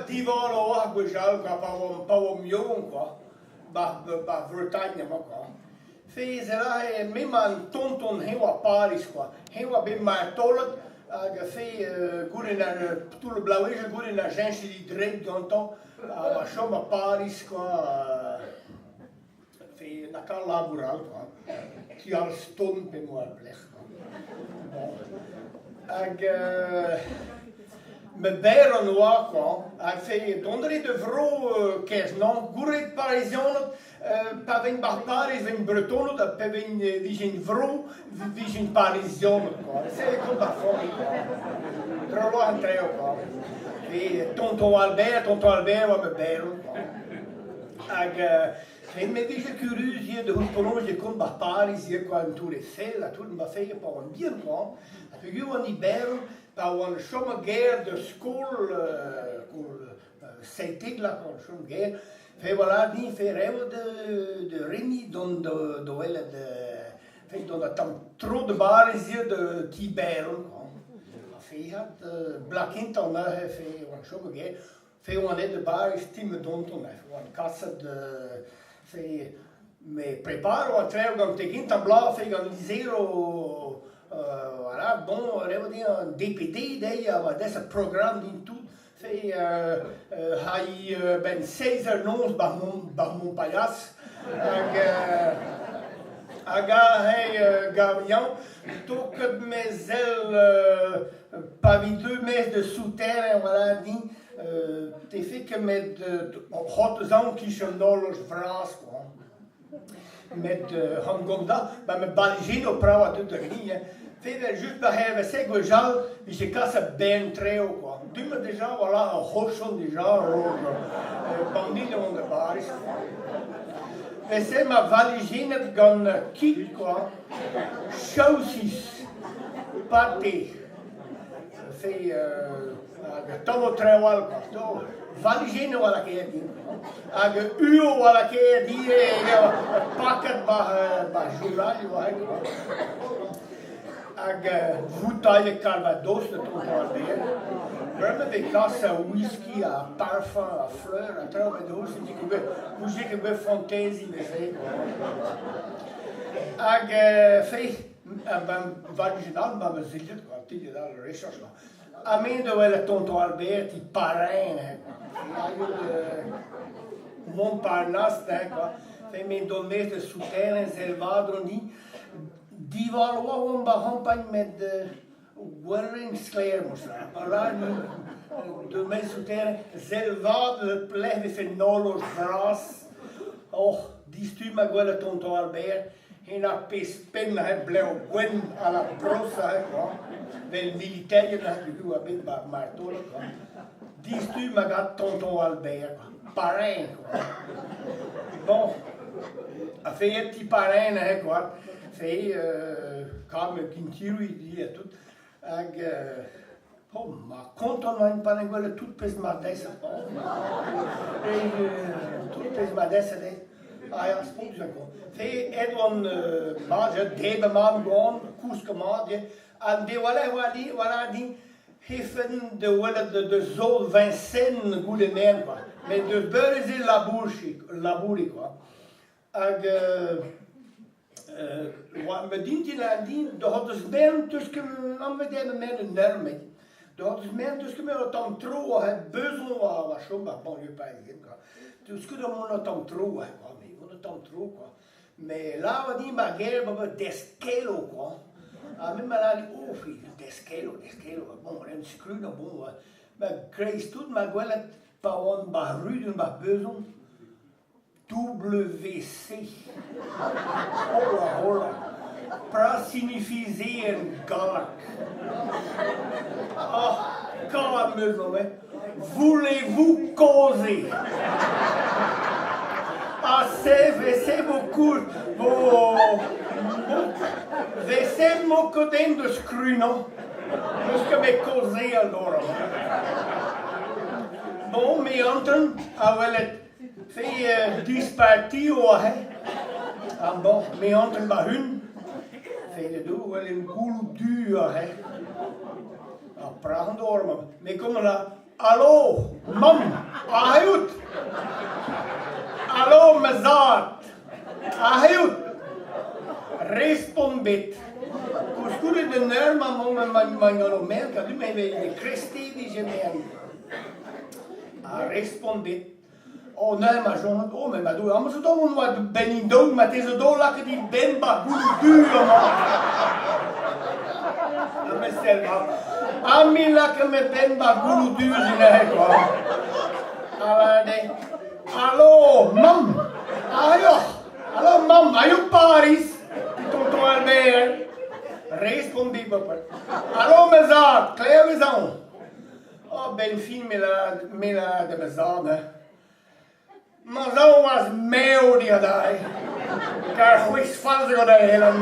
Diwall oa gwechall kwa pa oamp pa oamp yaouank kwa, 'ba 'ba Bretagne amañ kwa. Fezh e rae me 'ma un tonton eñ oa Pariz kwa, eñ oa bet martolod hag fe goude 'na toull bloavezhioù goude 'na cheñchet e dreid gantañ ha oa chom 'ba Pariz kwa fe 'na ket labour all kwa, ti Alstom pe 'moa lec'h kwa. Bon hag Ma baeron oa kwa, hag fe dont a rit da vro Kêr-Nantes, gouret Parizianed, pa vegn 'bar Pariz vegn Bretoned ha pa vegn vijent vro vijent Parizianed kwa. Se e kont ar familh kwa. Tro-walc'h an traoù kwa. Fe tonton Albert, tonton Albert oa ma baeron kwa. Hag fe me vije kurius ivez da c'hoût penaos e kont 'bar Pariz ivez kwa, an Tour Eiffel ha tout, ma fe pa oan bihan kwa. Ha peogwir oan i baeron Pa oan chom a-gêr da skol, skol 17 lakaat oan chom gêr, fe voilà din fe rev da da reniñ dont da welet fe dont un tamm tro da Bariz ivez da ti Baeron kwa. Ha fe hat bloaz kentañ neuze fe oan chom a-gêr, fe oan aet da Bariz ti ma donton oan kaset fe me preparo an traoù gant te gentañ bloaz fe gant lizheroù voilà, bon, revo din an DPD dezhi a oa des programm din tout fe ha-i ben seizh eur noz bar Mont bar Montpailhas hag hag aze Gabriel toket me sell pa vi deu maez de souterrain voilà din te fait ket met c'hoant eus aon kichen an horloj vras quoi. Met han gomz-da, ba ma balijenno prav a deut da gnin hein. Evel just pa c'herve-se gwechall vije kas a bern treo quoi. Du-mañ deja voilà ur c'hochon deja a-raok banniel on da Bariz quoi. Met-se ma valijennet gant kig quoi, chaosis, pate, fe hag tammoù traoù all kwa. To valijennoù a lakaet din. Hag uo a lakaet ivez paket 'ba 'ba journal e oa kwa. Hag voutailh Calvados da tonton Albert. Bremañ vez kas a whisky ha parfum ha fleur ha traoù met ouzh ouzh ket bet fantaisie neuze kwa. Hag feiz, valijenn all ma 'meus dilhad kwa, dilhad all recherche kwa. Ha me da welet tonton Albert e Parrain hein kwa. Montparnasse hein kwa. Fe me dont maez da souterrain Selvadron-ni. Diwall oa oamp ba c'hampagn met gwellin sklaer moarvat. Voilà, de maez souterrain Selvad pelec'h vefe noloj vras. Och, distum ha gwelet tonton Albert. Hen ar pezh penn he blev gwenn a la brosa he kwa, 'vel militerien ha oa bet 'ba ar martolod kwa. Distum hag a tonton Albert kwa, parrain kwa. Bon, a fe ti parrain he kwa, fe kam kintiroù di ha tout, hag oh ma kontant oan pa ne gwelet tout pezh ma desañ. Tout pezh ma desañ dezhe. Ah ya, spontus encore. Fe aet oan mat, debriñ mat gant, kousk mat, ha dewaler oa li, voilà din, he fenn da welet da zol Vincennes goude merenn kwa. Met deus beure se labourchi, labouri kwa. Hag oa ma dintin a din da c'hortoz eus merenn 'teus ket anvet eo ma merenn un eur met da c'hortoz merenn 'teus ket met un tamm tro ha besoin oa oa chom ar banlieue parisienne kwa. 'Teus ket da mont un tamm tro kwa, me mont un tamm tro kwa. Met la oa din ma gêr 'ba Deskelo kwa. Ha me ma lâre oh fi Deskelo, Deskelo, bon en skrudañ bon ma greiz-tout ma gwelet pa oan 'ba Rudun 'ba Beuzon WC. Hola, hola. Pra signifie se en galleg? Ah, kalz 'm eus amañ. Voulez-vous causer? Ha se vese vo koulz vo vese mo ket den da skrunañ. N'eus ket bet kaozeal d'ober amañ. Bon, me Anton a welet Fe disparti oa he. Ha bon, me antren ma-hun. Fe ne do wel en gouloù du aze. Ha prac'h an dor, ma. Me kom la. Alo, mamm, aze out? Alo, ma zad, aze out? Respont bet. Koulskoude d'un eur ma emañ gant ho merc'h a-du me e kreisteiz 'vije merenn. Ha respont bet. Oh neuze ma soñj, oh met ma Doue, amañ zo daou on oa benn daou marteze daou lakaet he benn 'ba gouloù du amañ. Ha me sell 'ba. Ha me laka ma benn 'ba gouloù du ze neuze kwa. Ha lâret dezhi, Alo, mamm, aze oc'h? Alo mamm, aze Pariz, tonton Albert. Respont dit papa. Alo ma zad, klev ez on. A-benn fin me lâr da ma zad hein. Ma zaou oas mev dit adarre. Kar c'hwezh fall zo gant helan.